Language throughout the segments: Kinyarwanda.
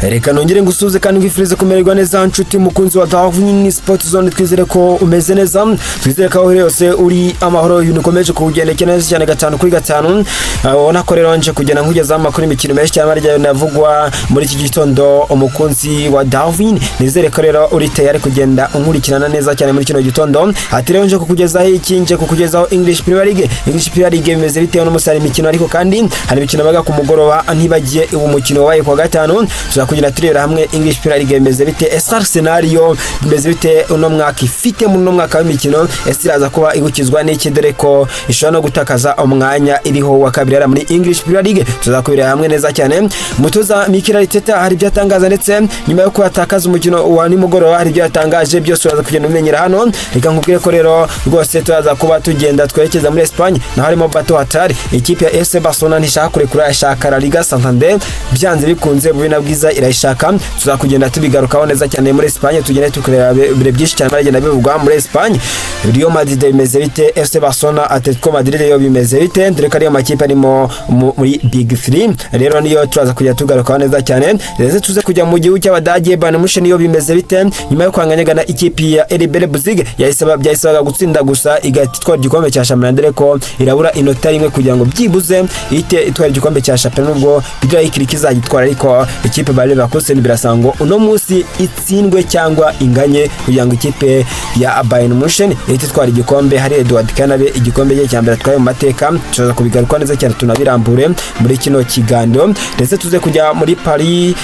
Reka nongere ngusuhuze kandi ngwifurize kumererwa neza, nshuti mukunzi wa Darwin Sport Zone. Twizere ko umeze neza, twizere ko aho uri hose uri amahoro, ibintu ukomeje kugendekera neza cyane gatanu kuri gatanu. Ubona ko rero nje kugenda nkugezaho amakuru y'imikino menshi cyane arya navugwa muri iki gitondo. Umukunzi wa Darwin, nizere ko rero uri tayari kugenda unkurikirana neza cyane muri kino gitondo. Ati rero nje kukugezaho iki? Nje kukugezaho English Premier League. English Premier League bimeze bitewe n'umusaruro imikino, ariko kandi hari imikino baga ku mugoroba, ntibagiye uwo mukino wabaye kuwa gatanu. Tuza kugenda turebera hamwe English Premier League bimeze bite, ese Arsenal yo bimeze bite uno mwaka ifite muri uno mwaka w'imikino, ese iraza kuba igukizwa n'iki, dore ko ishobora no gutakaza umwanya iriho wa kabiri hariya muri English Premier League. Tuzakubira hamwe neza cyane. Mutoza Mikel Arteta hari ibyo atangaza, ndetse nyuma yo kuhatakaza umukino wa nimugoroba hari ibyo yatangaje, byose uraza kugenda umenyera hano. Reka nkubwire ko rero rwose turaza kuba tugenda twerekeza muri Espagne, naho harimo Bato Hatari. Ikipe ya FC Barcelona ntishaka kurekura, ishaka La Liga Santander byanze bikunze, bubi na bwiza irayishaka. Tuzakugenda tubigarukaho neza cyane muri Espagne, tugende tukureba bire byinshi cyane baragenda bivugwa muri Espagne. Real Madrid bimeze bite? FC Barcelona, Atletico Madrid yo bimeze bite? Dore ko ariyo makipe arimo muri Big 3. Rero niyo turaza kujya tugarukaho neza cyane. Rero tuze kujya mu gihugu cy'Abadage, Bayern Munich niyo bimeze bite nyuma yo kwanganyagana ikipe ya RB Leipzig? Yahisaba byayisabaga gutsinda gusa igahita itwara igikombe cya shampiyona, dore ko irabura inota rimwe kugira ngo byibuze ihite itwara igikombe cya shampiyona, nubwo birayikiri kizagitwara. Ariko ikipe ba Leverkusen birasaba ngo uno munsi itsindwe cyangwa inganye kugira ngo ikipe ya Bayern Munich ihite itwara igikombe. Hari Edward Kanabe, igikombe cye cya mbere atwaye mu mateka. Turaza kubigaruka neza cyane tunabirambure muri kino kiganiro. Ndetse tuze kujya muri Paris,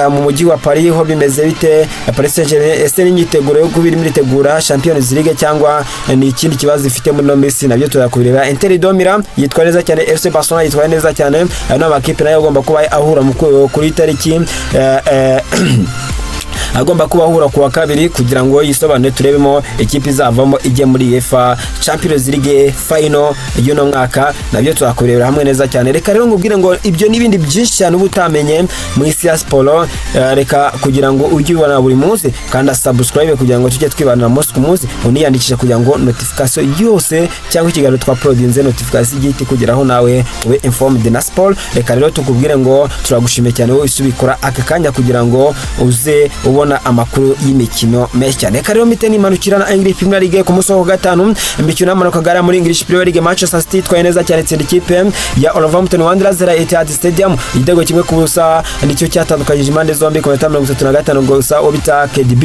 mu mujyi wa Paris ho bimeze bite? Paris Saint-Germain ese n'imyiteguro yo kuba irimo iritegura Champions League cyangwa ni ikindi kibazo ifite muri ino minsi? Nabyo turakubireba. Inter de Milan yitwa neza cyane, FC Barcelona yitwaye neza cyane. Ayo ni amakipe nayo agomba kuba ahura kuri tariki agomba kuba ahura kuwa kabiri kugira ngo yisobanure, turebemo ikipe izavamo ijye muri UEFA Champions League final y'uno mwaka. Nabyo tuzakurebera hamwe neza cyane. Reka rero nkubwire ngo ibyo n'ibindi byinshi cyane uba utamenye mu isi ya siporo, reka kugira ngo ujye ubibona buri munsi, kanda subscribe kugira ngo tujye twibanira umunsi ku munsi, uniyandikishe kugira ngo notification yose cyangwa ikiganiro twa uploadinze, notification igiye kugeraho, nawe ube informed na sport. Reka rero tukubwire ngo turagushimiye cyane wowe isubikora aka kanya kugira ngo uze ubona amakuru y'imikino menshi cyane. Reka rero mpite nimanukira na English Premier League. Ku munsi wa gatanu imikino y'amanuka muri English Premier League, Manchester City itwaye neza cyane, itsinda ikipe ya Wolverhampton Wanderers ya Etihad Stadium igitego 1-0. Nicyo cyatandukanyije impande zombi ku minota 35 gusa. Uwo bita KDB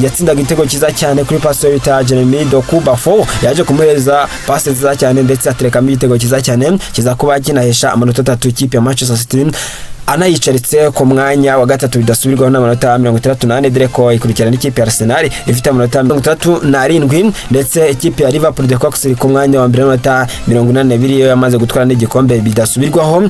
yatsindaga igitego cyiza cyane kuri pass yo bita Jeremy Doku. Bafo yaje kumuhereza passe nziza cyane ndetse aterekamo igitego cyiza cyane kiza kuba kinahesha amanota 3 ikipe ya Manchester City, anayicaritse ku mwanya wa gatatu bidasubirwaho n'amanota 64, dore ko ikurikirana n'ikipe ya Arsenal ifite amanota 67, ndetse ikipe ya Liverpool the Kops iri ku mwanya wa mbere n'amanota 82, yo yamaze gutwara n'igikombe bidasubirwaho.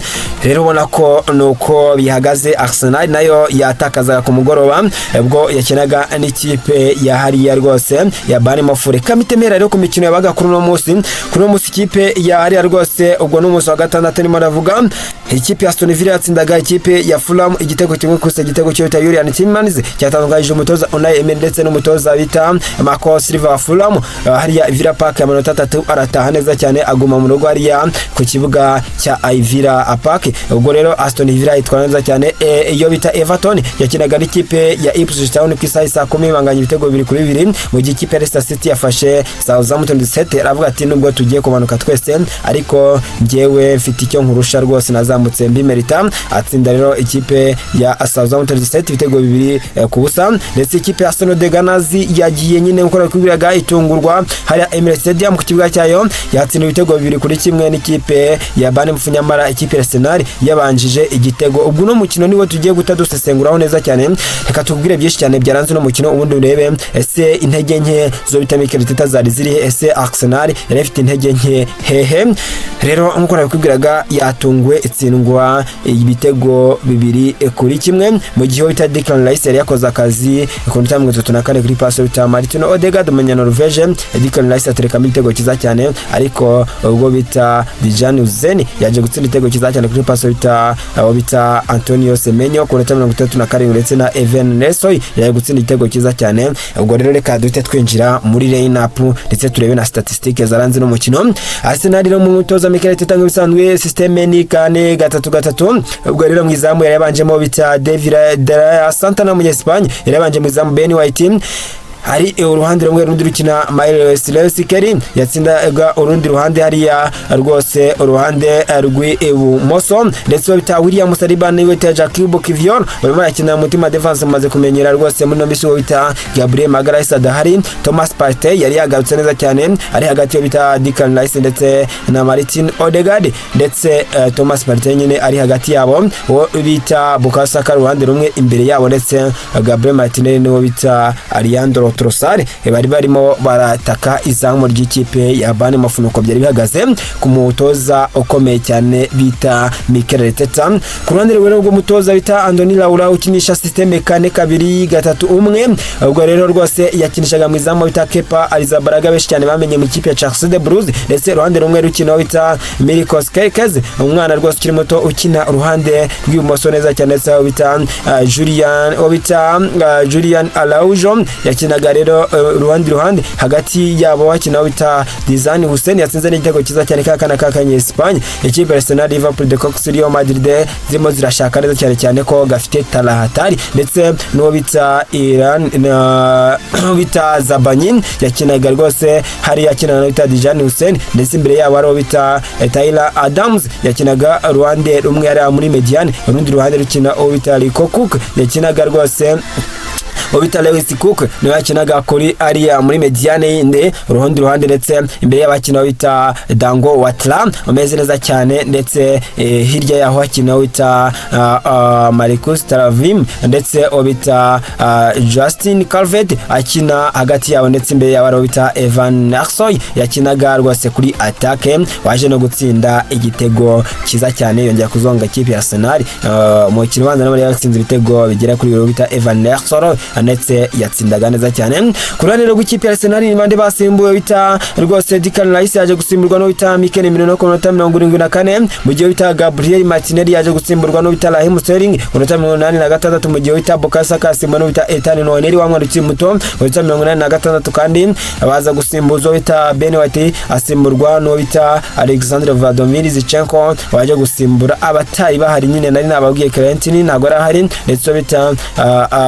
Rero ubona ko nuko bihagaze. Arsenal nayo yatakazaga ku mugoroba ubwo yakinaga n'ikipe ya hariya rwose ya Bournemouth. Reka mitemera rero ku mikino yabaga kuri uno munsi. Kuri uno munsi ikipe ya hariya rwose, ubwo n'umunsi wa gatandatu ndimo ndavuga, ikipe ya Aston Villa yatsindaga ikipe ya Fulham igitego 1-0. Igitego cyo bita Julian Timmons cyatandukanyije umutoza Unai Emery ndetse n'umutoza bita Marco Silva. Fulham hariya Villa Park, amanota 3 arataha neza cyane, aguma mu rugo hariya ku kibuga cya Villa Park. Ubwo rero Aston Villa yitwara neza cyane. Iyo bita Everton yakinaga n'ikipe ya Ipswich Town ku isaha saa 10, banganya ibitego 2-2, mu gihe ikipe ya Leicester City yafashe Southampton set, aravuga ati: "Nubwo tugiye kumanuka twese, ariko njyewe mfite icyo nkurusha rwose, nazamutse mbimerita." Atsinda rero ikipe ya Southampton set ibitego 2-0. Ndetse ikipe ya Arsenal the Gunners yagiye nyine nkuko nakubwiraga itungurwa hariya Emirates Stadium ku kibuga cyayo, yatsinda ibitego 2-1 n'ikipe ya Bournemouth, nyamara ikipe ya Arsenal yabanjije igitego. Ubwo uno mukino niwo tugiye guta dusesenguraho neza cyane. Reka tukubwire byinshi cyane byaranze uno mukino, ubundi urebe ese intege nke zo bita Mikel Arteta zari ziri, ese Arsenal yari ifite intege nke hehe? Rero nkuko nabikubwiraga, yatunguwe itsindwa ibitego 2-1, mu gihe bita Declan Rice yari yakoze akazi ku minota 34 kuri passe bita Martin Odegaard, umunya Norvege. Declan Rice aterekamo igitego cyiza cyane, ariko ubwo bita Dejan Huijsen yaje gutsinda igitego cyiza cyane kuri passe bita abo bita Antonio Semenyo ku minota 37, ndetse na Evan Nelsson yaje gutsinda igitego cyiza cyane. Ubwo rero reka duhite twinjira muri line-up ndetse turebe na statistique zaranze n'umukino. Arsenal rero mu mutoza Mikel Arteta, nk'ibisanzwe système ni 4-3-3. Ubwo rero mu izamu yari yabanjemo bita David de la Santana mu Espagne, yari yabanje mu izamu. Ben White hari uruhande rumwe, rundi rukina Myles Lewis-Skelly, yatsindaga urundi ruhande hariya rwose, uruhande rw'ibumoso, ndetse bita William Saliba niwe bita Jakub Kivior barimo barakina mutima defense. Mumaze kumenyera rwose muri no minsi uwo bita Gabriel Magalhaes adahari. Thomas Partey yari yagarutse neza cyane, ari hagati yo bita Declan Rice ndetse na Martin Odegaard, ndetse Thomas Partey nyine ari hagati yabo, uwo bita Bukayo Saka uruhande rumwe imbere yabo, ndetse Gabriel Martinelli niwo bita Leandro Trossard bari barimo barataka izamu ry'ikipe ya Bournemouth. Nuko byari bihagaze ku mutoza ukomeye cyane bita Mikel Arteta. Ku ruhande rwe rw'umutoza bita Andoni Iraola ukinisha système 4-2-3-1, ubwo rero rwose yakinishaga mu izamu bita Kepa Arrizabalaga, benshi cyane bamenye mu ikipe ya Cercle de Bruges, ndetse uruhande rumwe rukina bita Milos Kerkez, umwana rwose ukiri muto ukina uruhande rw'ibumoso neza cyane, ndetse aho bita Julian, uwo bita Julian Araujo yakinaga rero uruhande hagati yabo hakina bita Dean Huijsen, yatsinze n'igitego cyiza cyane ka kana kakanye Espagne ikipe Arsenal, Liverpool, de Cox, Real Madrid zirimo zirashaka neza cyane cyane ko gafite talahatari, ndetse n'uwo bita Iran na bita Zabarnyi yakinaga rwose hari yakinaga na bita Dean Huijsen, ndetse imbere yabo hari uwo bita Tyler Adams yakinaga ruhande rumwe hariya muri médiane, urundi ruhande rukina uwo bita Rico Cook yakinaga rwose, uwo bita Lewis Cook niwe yakinaga kuri ariya muri médiane yindi urundi ruhande, ndetse imbere y'abakina bita Dango Watla umeze neza cyane, ndetse hirya yaho hakina bita Marcus Talavim, ndetse uwo bita Justin Kluivert akina hagati yabo, ndetse imbere yabo ari bita Evan Aksoy yakinaga rwose kuri attaque, waje no gutsinda igitego cyiza cyane, yongera kuzonga ikipe ya Arsenal. Umukino ubanza nawe yatsinze ibitego bigera kuri bibiri bita Evan Aksoy, ndetse yatsindaga neza cyane. Ku ruhande rw'ikipe ya Arsenal ni bande basimbuwe? Bita rwose Declan Rice yaje gusimburwa no bita Mikel Merino ku minota 74, mu gihe bita Gabriel Martinelli yaje gusimburwa no bita Raheem Sterling ku minota 86, mu gihe bita Bukayo Saka asimburwa no bita Ethan Nwaneri wa mwana ukiri muto ku minota 86, kandi baza gusimbuza bita Ben White asimburwa no bita Alexander Vladimir Zinchenko waje gusimbura abatari bahari nyine nari nababwiye. Clentin ntabwo ari ahari, ndetse bita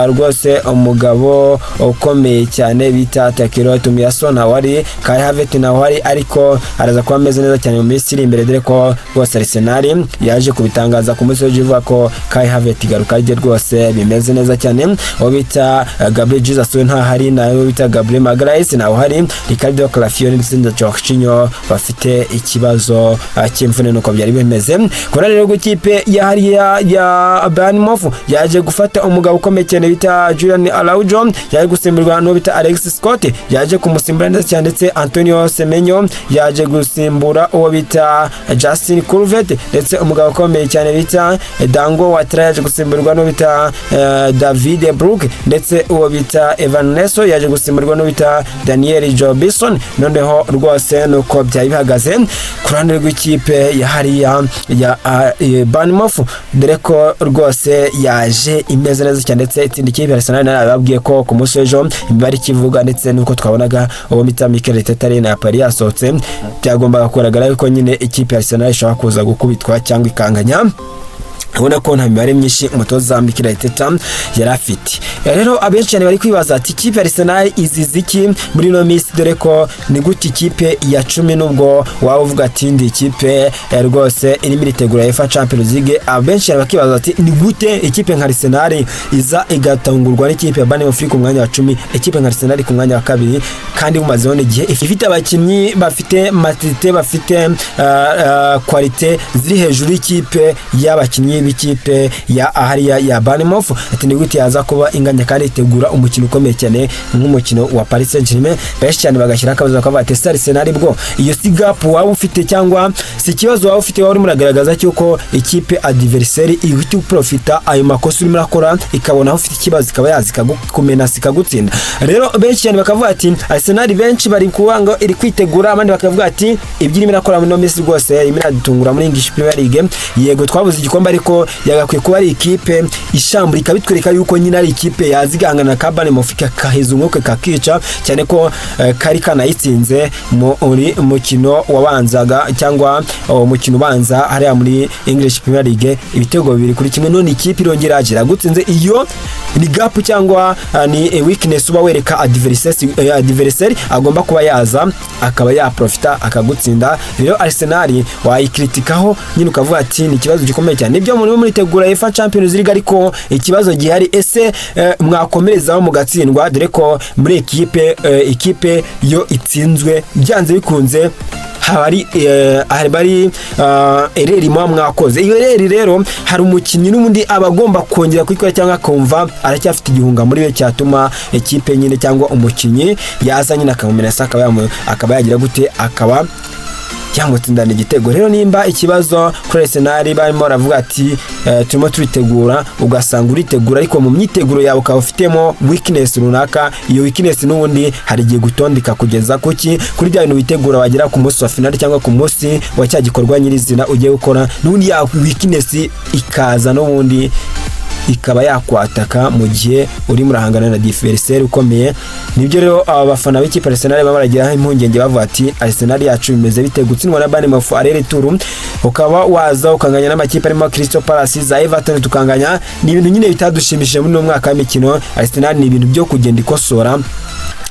rwose umugabo ukomeye cyane bita Takehiro Tomiyasu ntawe ari, Kai Havertz ntawe ari, ariko araza kuba ameze neza cyane mu minsi iri imbere, dore ko rwose Arsenal yaje kubitangaza ku munsi w'ejo ivuga ko Kai Havertz igaruka rye rwose bimeze neza cyane. Uwo bita Gabriel Jesus we ntahari, nawe bita Gabriel Magalhaes ntawe uhari, Riccardo Calafiori ndetse na Jorginho bafite ikibazo cy'imvune, nuko byari bimeze. Ku ruhande rw'ikipe ya hariya ya Bournemouth yaje gufata umugabo ukomeye cyane bita Julian Araujo, yaje gusimburwa n'uwo bita Alex Scott, yaje kumusimbura neza cyane, ndetse Antonio Semenyo yaje gusimbura uwo bita Justin Kluivert, ndetse umugabo ukomeye cyane bita Dango Watara yaje gusimburwa n'uwo bita David Brooks, ndetse uwo bita Evan Neso yaje gusimburwa n'uwo bita Daniel Jobson. Noneho rwose nuko byari bihagaze ku ruhande rw'ikipe ya hariya ya Bournemouth, dore ko rwose yaje imeze neza cyane, ndetse itsinda ikipe ya Arsenal. Narababwiye ko ku munsi w'ejo imibare ikivuga, ndetse nuko twabonaga uwo bita Mikel Arteta na Paris yasohotse, byagombaga kugaragara yuko nyine ikipe ya Arsenal ishobora kuza gukubitwa cyangwa ikanganya. Ubona ko nta mibare myinshi umutoza Mikel Arteta yari afite. Rero abenshi cyane bari kwibaza ati ikipe ya Arsenal izize iki muri ino minsi? Dore ko ni gute ikipe ya 10, nubwo waba uvuga ati ndi ikipe rwose irimo iritegura UEFA Champions League, abenshi cyane bakibaza ati ni gute ikipe nka Arsenal iza igatungurwa n'ikipe ya Bournemouth ku mwanya wa 10, ikipe nka Arsenal ku mwanya wa kabiri, kandi bumazeho n'igihe, ifite abakinnyi bafite maturité, bafite qualité ziri hejuru y'ikipe y'abakinnyi b'ikipe ya hariya ya Bournemouth, ati ni gute yaza kuba inganya kandi itegura umukino ukomeye cyane nk'umukino wa Paris Saint-Germain? Benshi cyane bagashyira akabazo bakavuga ati ese Arsenal bwo iyo si gap waba ufite cyangwa si ikibazo waba ufite, waba urimo uragaragaza cyuko ikipe adversaire ihita uprofita ayo makosa urimo urakora, ikabona aho ufite ikibazo, ikaba yaza ikagukumenasa, ikagutsinda? Rero benshi cyane bakavuga ati Arsenal benshi bari kuvuga ngo iri kwitegura, abandi bakavuga ati ibyo irimo irakora muri ino minsi rwose irimo iradutungura muri English Premier League. Yego twabuze igikombe, ariko Ariko yagakwiye kuba ari ikipe ishambura, ikabitwereka yuko nyine ari ikipe yazigangana na ka Bournemouth, kakaheza umwuka, kakica cyane ko kari kanayitsinze muri mukino wabanzaga cyangwa umukino ubanza hariya muri English Premier League ibitego 2-1. None ikipe irongera iragutsinze. Iyo ni gap cyangwa ni weakness uba wereka adversaire agomba kuba yaza akaba yaprofita akagutsinda. Rero Arsenal wayikritikaho nyine ukavuga ati ni ikibazo gikomeye cyane. Nibyo, muri muritegura UEFA Champions League, ariko ikibazo gihari, ese mwakomerezaho mugatsindwa? Dore ko muri ekipe yo itsinzwe, byanze bikunze haba ari erreur muba mwakoze. Iyo erreur rero, hari umukinnyi n'ubundi aba agomba kongera kuyikora cyangwa akumva aracyafite igihunga muri we cyatuma ekipe nyine cyangwa umukinnyi yaza nyine akamumenasa, akaba yagira gute, akaba cyamutsindana igitego. Rero nimba ikibazo kuri Arsenal barimo baravuga ati turimo turitegura, ugasanga uritegura ariko mu myiteguro yawe ukaba ufitemo weakness runaka, iyo weakness n'ubundi hari igihe gutondeka kugeza kuki kuri bya bintu witegura, wagera ku munsi wa finale cyangwa ku munsi wa cya gikorwa nyirizina ugiye gukora, n'ubundi ya weakness ikaza, n'ubundi ikaba yakwataka mu gihe urimo urahangana na adversaire ukomeye. Nibyo rero aba bafana b'ikipe Arsenal baba baragiraho impungenge, bavuga ati Arsenal yacu bimeze bite gutsindwa na Bournemouth aller-retour, ukaba waza ukanganya n'amakipe arimo Crystal Palace, za Everton tukanganya? Ni ibintu nyine bitadushimishije muri uno mwaka w'imikino. Arsenal ni ibintu byo kugenda ikosora.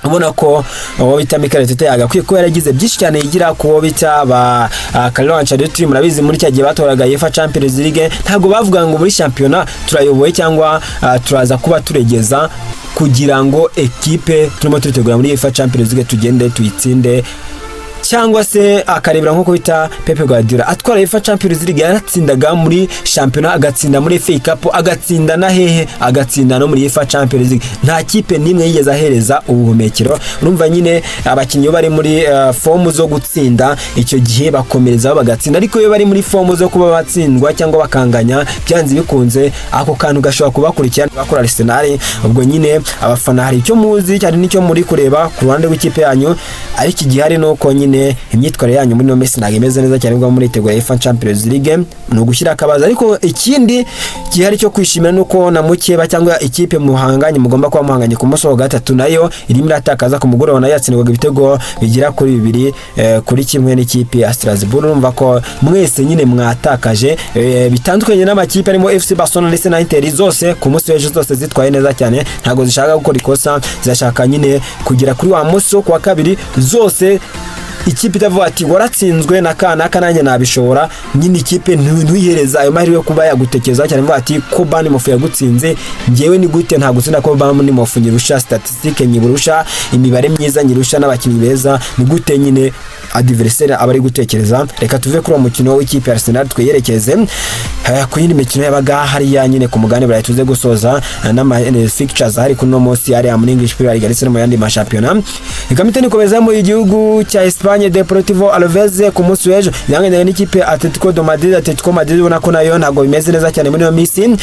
Ubona ko uwo bita Mikel Arteta yagakwiye kuba yaragize byinshi cyane yigira ku wo bita ba Carlo Ancelotti. Murabizi, muri cya gihe batoraga UEFA Champions League, ntabwo bavuga ngo muri shampiyona turayoboye cyangwa turaza kuba turegeza kugira ngo ekipe turimo turitegura muri UEFA Champions League tugende tuyitsinde, cyangwa se akarebera nk'uko bita Pep Guardiola atwara UEFA Champions League, yaratsindaga muri shampiyona, agatsinda muri FA Cup, agatsinda na hehe, agatsinda no muri UEFA Champions League. Nta kipe n'imwe yigeze ahereza ubuhumekero. Urumva nyine abakinnyi iyo bari muri forme zo gutsinda, icyo gihe bakomerezaho bagatsinda, ariko iyo bari muri forme zo kuba batsindwa cyangwa bakanganya, byanze bikunze ako kantu gashobora kubakurikirana bakora Arsenal. Ubwo nyine abafana hari icyo muzi cyane n'icyo muri kureba ku ruhande rw'ikipe yanyu, ariko igihari ni uko nyine imyitwarire yanyu muri ino minsi ntabwo imeze neza cyane. Ubwo muritegura UEFA Champions League ni ugushyira akabazo, ariko ikindi gihari cyo kwishimira nuko na mukeba cyangwa ikipe muhanganye, mugomba kuba muhanganye ku munsi wa gatatu, nayo irimo iratakaza. Ku mugoroba nayo yatsindwaga ibitego bigera kuri 2-1 n'ikipe ya Strasbourg. Urumva ko mwese nyine mwatakaje, bitandukanye n'amakipe arimo FC Barcelona ndetse na Inter, zose ku munsi w'ejo zose zitwaye neza cyane. Ntabwo zishaka gukora ikosa, zirashaka nyine kugera kuri wa munsi wo kuwa kabiri zose ikipe itavuga ati waratsinzwe na kanaka, nanjye nabishobora. Nyine ikipe ntuyihereza ayo mahirwe yo kuba yagutekereza cyane, mvuga ati ko Bournemouth yagutsinze, njyewe ni gute ntagutsinda? Ko Bournemouth nyirusha statistique, nyirusha imibare myiza, nyirusha n'abakinnyi beza, ni gute nyine adversaire aba ari gutekereza? Reka tuve kuri uwo mukino w'ikipe ya Arsenal, tweyerekeze ku yindi mikino yabaga hariya nyine ku mugabane burayi, tuze gusoza n'ama fixtures ahari kuri uno munsi hariya muri English Premier League ndetse no mu yandi mashampiyona. Reka mpite nikomeza mu gihugu cya Espagne. Deportivo Alaves ku munsi w'ejo yanganyaga n'ikipe Atletico de Madrid. Atletico Madrid ubona ko nayo ntabwo bimeze neza cyane muri iyo minsi.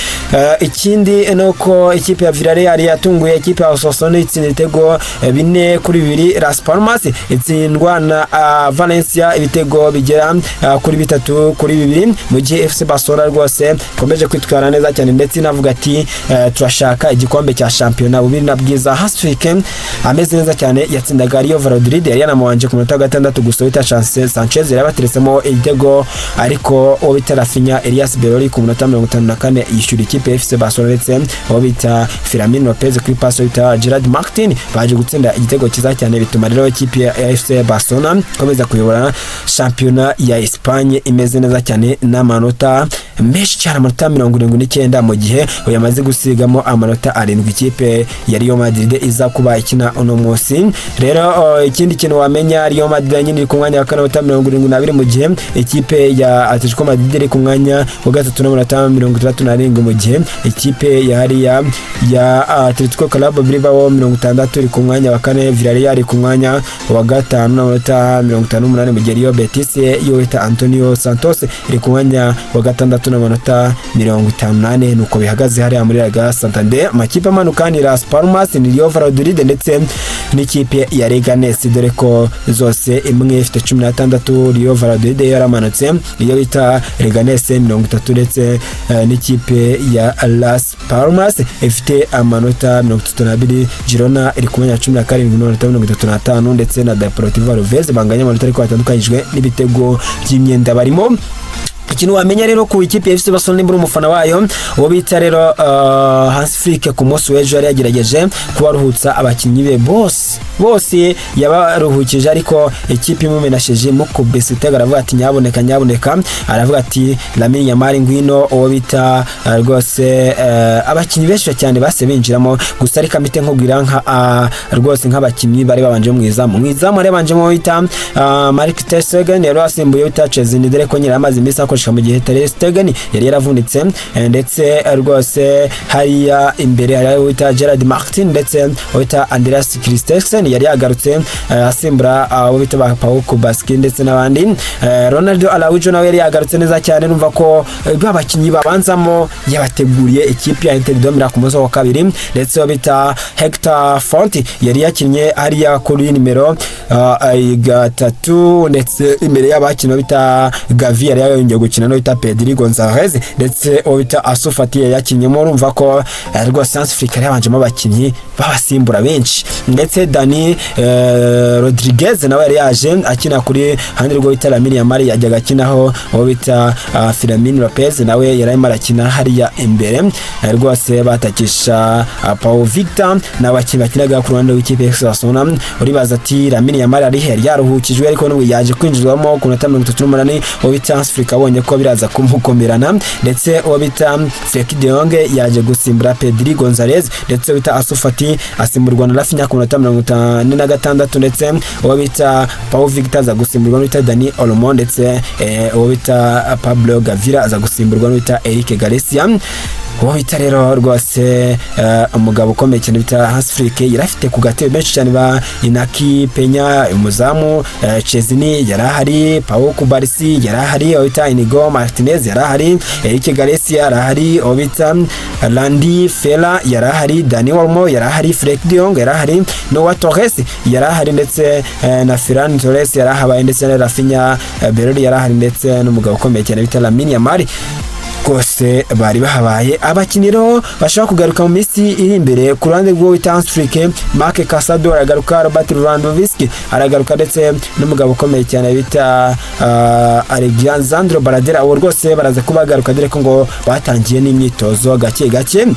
Ikindi ni uko ikipe ya Villarreal yatunguye ikipe ya Osasuna, itsinda ibitego 4-2. Las Palmas itsindwa na Valencia ibitego bigera kuri 3-2, mu gihe FC Barcelona rwose ikomeje kwitwara neza cyane, ndetse inavuga ati turashaka igikombe cya shampiyona bubiri na bwiza. Hat-trick ameze neza cyane, yatsindaga Real Valladolid yari yanamubanje ku munota wa gatandatu gusa, wita Sanchez yari yabateretsemo igitego, ariko uwo bita Raphinha Elias Berori ku munota 54 yishyura ikipe ya FC Barcelona, ndetse uwo bita Fermin Lopez kuri passe bita Gerard Martin baje gutsinda igitego cyiza cyane, bituma rero ikipe ya FC Barcelona ikomeza kuyobora shampiyona ya Espagne imeze neza cyane n'amanota menshi cyane, amanota 79, mu gihe yamaze gusigamo amanota 7 ikipe ya Real Madrid iza kuba ikina uno munsi. Rero ikindi kintu wamenya, Real Madrid nyine iri ku mwanya wa kane, amanota 72, mu gihe ikipe ya Atletico Madrid iri ku mwanya wa gatatu n'amanota 67, mu gihe ikipe ya hariya ya Atletico Club Bilbao 60 iri ku mwanya wa kane, Villarreal iri ku mwanya wa gatanu n'amanota 58, mu gihe Real Betis yo bita Antonio Santos iri ku mwanya wa gatandatu n'amanota 54. Nuko bihagaze hariya muri Liga Santander. Amakipe amanuka ni Las Palmas, ni Real Valladolid ndetse n'ikipe ya Leganes, dore ko zose imwe ifite 16, Real Valladolid yaramanutse, iyo bita Leganes 30, ndetse n'ikipe ya Las Palmas ifite amanota 32. Girona iri ku mwanya wa 17 n'amanota 35, ndetse na Deportivo Alaves banganya amanota ariko batandukanyijwe n'ibitego by'imyenda barimo. Ikintu wamenya rero ku ikipe ya FC Barcelona nimba uri umufana wayo, uwo bita rero Hans Flick ku munsi w'ejo yari yagerageje kubaruhutsa abakinnyi be bose bose, yabaruhukije, ariko ikipe imumenasheje mukubise itego, aravuga ati: "Nyaboneka, nyaboneka." Aravuga ati: "Lamine Yamal, ngwino." Uwo bita rwose abakinnyi benshi cyane base binjiramo gusa, ariko amite nkubwira nka rwose nk'abakinnyi bari babanje mu izamu bari babanjemo bita Marc ter Stegen, yari asimbuye bita Szczesny, dore ko nyine amaze iminsi akoreshwa mu gihe Ter Stegen yari yaravunitse, ndetse rwose hariya imbere hari bita Gerard Martin, ndetse bita Andreas Christensen yari yagarutse asimbura abo bita ba Pau Cubarsí ndetse n'abandi. Ronald Araujo nawe yari yagarutse neza cyane. Numva ko babakinnyi babanzamo yabateguriye ikipe ya Inter de Milan ku munsi wa kabiri, ndetse bita Hector Fort yari yakinnye hariya kuri nimero 3, ndetse imbere y'abakinnyi bita Gavi yari yongeye gukina no bita Pedri Gonzalez, ndetse uwo bita Ansu Fati yari yakinnyemo. Urumva ko rwose Hans Flick yari yabanjemo abakinnyi babasimbura benshi, ndetse Dani Rodriguez nawe yari yaje akina kuri handi rwo bita Lamine Yamal yajyaga akinaho, uwo bita Fermin Lopez nawe yari arimo arakina hariya imbere, rwose batakisha Pau Victor n'abakinnyi bakinaga ku ruhande rw'ikipe ya Barcelona. Uribaza ati: "Lamine Yamal ari he?" Yaruhukijwe, ariko n'ubu yaje kwinjizwamo ku minota 38, uwo bita Hans Flick abonye ko biraza kumukomerana, ndetse uwo bita Frenkie de Jong yaje gusimbura Pedri Gonzalez, ndetse uwo bita Ansu Fati asimburwa na Raphinha ku minota 56, ndetse uwo bita Pau Victor aza gusimburwa n'uwita Dani Olmo, ndetse uwo bita Pablo Gavira aza gusimburwa n'uwita Eric Garcia. Uwo bita rero rwose umugabo ukomeye cyane bita Hans Flick yari afite ku gatebe benshi cyane ba Inaki Penya umuzamu, Szczesny yari ahari, Pau Cubarsí yari ahari, uwo bita Inigo Martinez yari ahari, Eric Garcia yari ahari, uwo bita Randy Fela yari ahari, Dani Olmo yari ahari, Frenkie de Jong yari ahari, Noah Torres yari ahari, ndetse na Ferran Torres yari ahabaye, ndetse na Raphinha Berori yari ahari, ndetse n'umugabo ukomeye cyane bita Lamine Yamal, rwose bari bahabaye. Abakinnyi rero bashobora kugaruka mu minsi iri imbere ku ruhande rw'uwo bita Hans Flick: Marc Casado aragaruka, Robert Lewandowski aragaruka, ndetse n'umugabo ukomeye cyane bita Alejandro Balde. Abo rwose baraza kuba bagaruka, dore ko ngo batangiye n'imyitozo gake gake,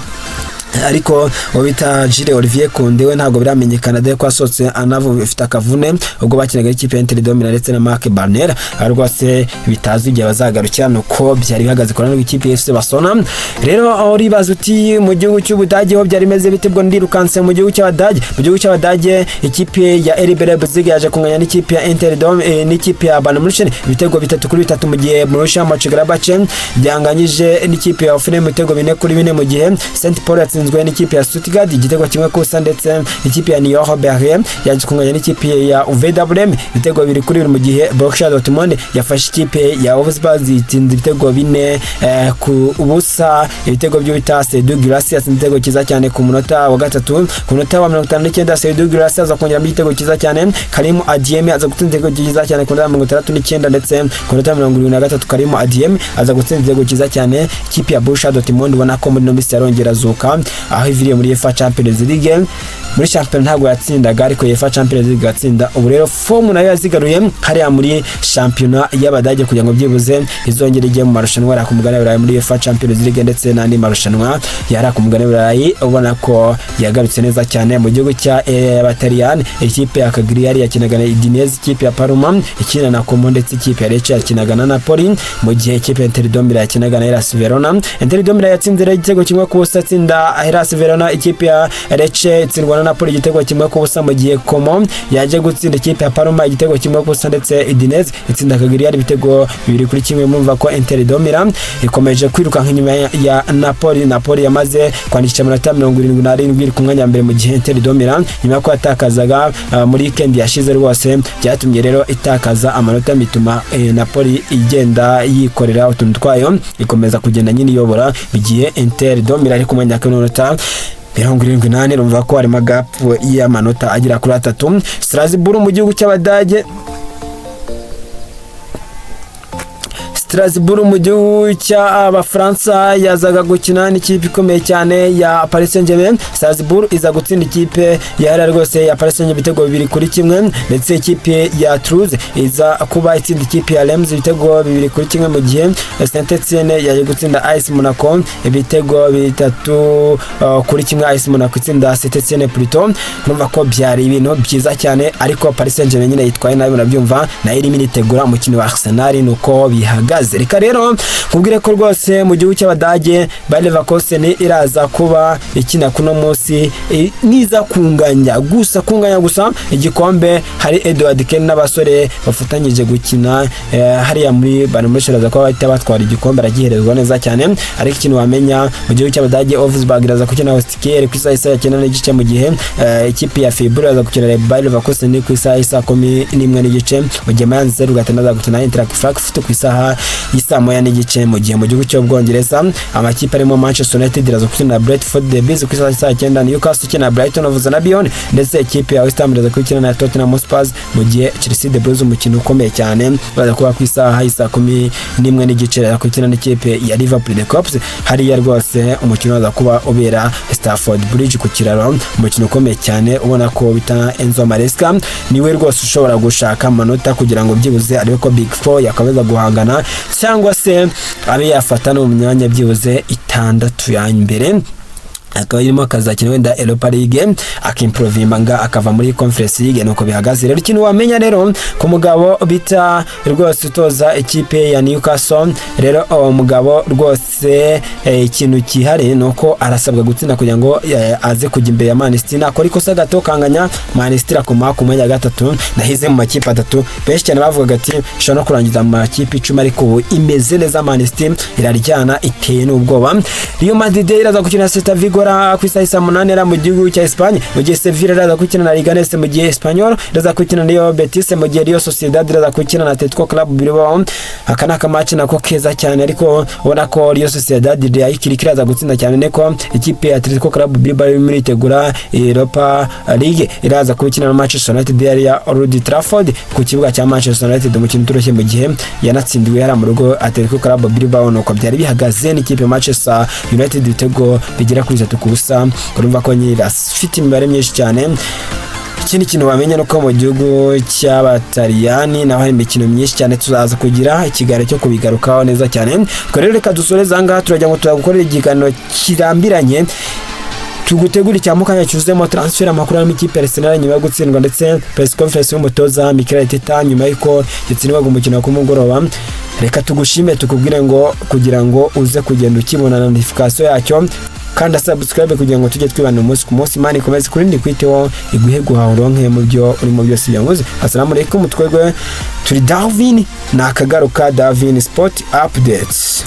ariko uwo bita Jules Olivier Koundé we ntabwo biramenyekana, dore ko asohotse anavu ifite akavune ubwo bakinaga ikipe ya Inter de Milan ndetse na Marc Barnera, rwose bitazwi igihe bazagarukira. Nuko byari bihagaze ku ruhande rw'ikipe ya FC Barcelona. Rero aho uribaza uti: "Mu gihugu cy'Ubudage ho byari bimeze bite?" Bwo ndirukanse mu gihugu cy'Abadage. Mu gihugu cy'Abadage ikipe ya RB Leipzig yaje kunganya n'ikipe ya Inter de n'ikipe ya Bayern Munich ibitego 3-3, mu gihe Borussia Mönchengladbach byanganyije n'ikipe ya Hoffenheim ibitego 4-4, mu gihe St Pauli yatsinzwe n'ikipe ya Stuttgart igitego 1-0, ndetse ikipe ya Union Berlin yaje kunganya n'ikipe ya Werder Bremen ibitego 2-2, mu gihe Borussia Dortmund yafashe ikipe ya Wolfsburg itsinda ibitego 4-0. Ibitego byo bita Seydou Guirassy yatsinze igitego cyiza cyane ku munota wa gatatu. Ku munota wa 59 Seydou Guirassy aza kongeramo igitego cyiza cyane. Karim Adeyemi aza gutsinda igitego cyiza cyane ku munota wa 69, ndetse ku munota wa 73 Karim Adeyemi aza gutsinda igitego cyiza cyane. Ikipe ya Borussia Dortmund ubona ko muri ino minsi yarongera azuka, aho iviriye muri UEFA Champions League. Muri shampiyona ntabwo yatsindaga, ariko UEFA Champions League yatsinda. Ubu rero forme nayo yazigaruye hariya muri shampiyona y'Abadage, kugira ngo byibuze izongere ijye mu marushanwa yari ku mugabane w'Uburayi muri UEFA Champions League ndetse n'andi marushanwa yari ku mugabane w'Uburayi. Ubona ko yagarutse neza cyane. Mu gihugu cya Abataliyani ikipe ya Cagliari yakinaga na Udinese, ikipe ya Parma ikina na Como, ndetse ikipe ya Lecce yakinaga na Napoli, mu gihe ikipe ya Inter de Milan yakinaga na Hellas Verona. Inter de Milan yatsinze rero igitego 1-0, atsinda Hellas Verona. Ikipe ya Lecce itsindwa na Napoli igitego 1-0, mu gihe Como yaje gutsinda ikipe ya Parma igitego 1-0, ndetse Udinese itsinda Cagliari ibitego 2-1. Mumva ko Inter de Milan ikomeje kwirukanka inyuma ya Napoli. Napoli yamaze kwandikisha amanota 77, iri ku mwanya wa mbere, mu gihe Inter de Milan nyuma yo yatakazaga muri weekend yashize rwose byatumye rero itakaza amanota, bituma Napoli igenda yikorera utuntu twayo, ikomeza kugenda nyine iyobora, igihe Inter de Milan iri ku mwanya wa kabiri n'amanota 74. Urumva ko harimo gap y'amanota agera kuri atatu. Strasbourg mu gihugu cy'Abadage Strasbourg mu gihugu cy'Abafaransa yazaga gukina n'ikipe ikomeye cyane ya Paris Saint-Germain. Strasbourg iza gutsinda ikipe ya rwose ya Paris Saint-Germain ibitego 2-1, ndetse ikipe ya Toulouse iza kuba itsinda ikipe ya Reims ibitego 2-1, mu gihe Saint-Etienne yaje gutsinda AS Monaco ibitego 3-1. AS Monaco itsinda Saint-Etienne plutôt. Urumva ko byari ibintu byiza cyane, ariko Paris Saint-Germain nyine yitwaye nabi, murabyumva, nayo irimo iritegura umukino wa Arsenal, nuko bihagaze. Reka rero nkubwire ko rwose mu gihugu cy'Abadage, Bayer Leverkusen iraza kuba ikina kuno munsi, niza kunganya gusa igikombe. Hari Edward Ken n'abasore bafatanyije gukina hariya muri Bayern Munich, iraza kuba bahita batwara igikombe, aragiherezwa neza cyane. Ariko ikintu wamenya, mu gihugu cy'Abadage, Wolfsburg iraza gukina Holstein Kiel ku isaha ya 9:30, mu gihe ikipe ya Freiburg iraza gukina Bayer Leverkusen ku isaha y'isa 11:30, mu gihe Mainz 05 aza gukina Eintracht Frankfurt ku isaha y'isaa 1:30, mu gihe mu gihugu cy'Ubwongereza amakipe arimo Manchester United iraza gukina na Brentford The Bees ku isaha y'isaa 9, Newcastle ikina na Brighton of Albion, ndetse ikipe ya West Ham iraza gukina na Tottenham Hotspur, mu gihe Chelsea The Blues, umukino ukomeye cyane, baza kuba ku isaha y'isaa 11:30, iraza gukina n'ikipe ya Liverpool The Kops. Hariya rwose umukino waza kuba ubera Stamford Bridge ku kiraro, umukino ukomeye cyane, ubona ko bita Enzo Maresca niwe rwose ushobora gushaka amanota kugira ngo byibuze arebe ko Big Four yakomeza guhangana, cyangwa se abe yafata no mu myanya byibuze itandatu ya mbere, akaba irimo akazakina wenda Europa League, akimprovinga akava muri Conference League. Nuko bihagaze rero. Ikintu wamenya rero ku mugabo bita rwose utoza ikipe ya Newcastle rero, uwo mugabo rwose, ikintu kihari ni uko arasabwa gutsinda kugira ngo aze kujya imbere ya Man City. Nakora ikosa gato kanganya, Man City irakoma ku mwanya wa gatatu, nahize mu makipe atatu. Benshi cyane bavugaga ati ishobora no kurangiza mu makipe 10, ariko ubu imeze neza. Man City iraryana, iteye n'ubwoba. Real Madrid iraza gukina Celta Vigo ku isaha saa 8 mu gihugu cya Espagne, mu gihe Sevilla iraza gukina na Leganes, mu gihe Espanyol iraza gukina na Real Betis, mu gihe Real Sociedad iraza gukina na Atletico Club Bilbao. Aka ni akamaci nako keza cyane, ariko ubona ko Real Sociedad yayikiri iraza gutsinda cyane, niko ikipe ya Atletico Club Bilbao irimo iritegura Europa League, iraza gukina na Manchester United ya Old Trafford, ku kibuga cya Manchester United, umukino utoroshye, mu gihe yanatsindiwe yari mu rugo Atletico Club Bilbao. Nuko byari bihagaze n'ikipe Manchester United ibitego bigera kuri 3-0. Urumva ko nyiri afite imibare myinshi cyane. Ikindi kintu wamenya nuko mu gihugu cy'Abataliyani naho hari imikino myinshi cyane, tuzaza kugira ikiganiro cyo kubigarukaho neza cyane. Twe rero reka dusoreze aha ngaha, turajya ngo turagukorera ikiganiro kirambiranye, tugutegura icya mukanya cyuzuyemo transfer, amakuru y'amakipe ya Arsenal nyuma yo gutsindwa, ndetse press conference y'umutoza Mikel Arteta nyuma y'uko yatsindwaga umukino ku mugoroba. Reka tugushime, tukubwire ngo kugira ngo uze kugenda ukibona notification yacyo, kandi subscribe kugira ngo tujye twibana umunsi ku munsi. Imana ikomeze kurindi kwiteho, iguhe guhaha uronke mu byo urimo byose byanguze. Assalamu alaikum, twebwe turi Davin, ni akagaruka Davin Sport Updates.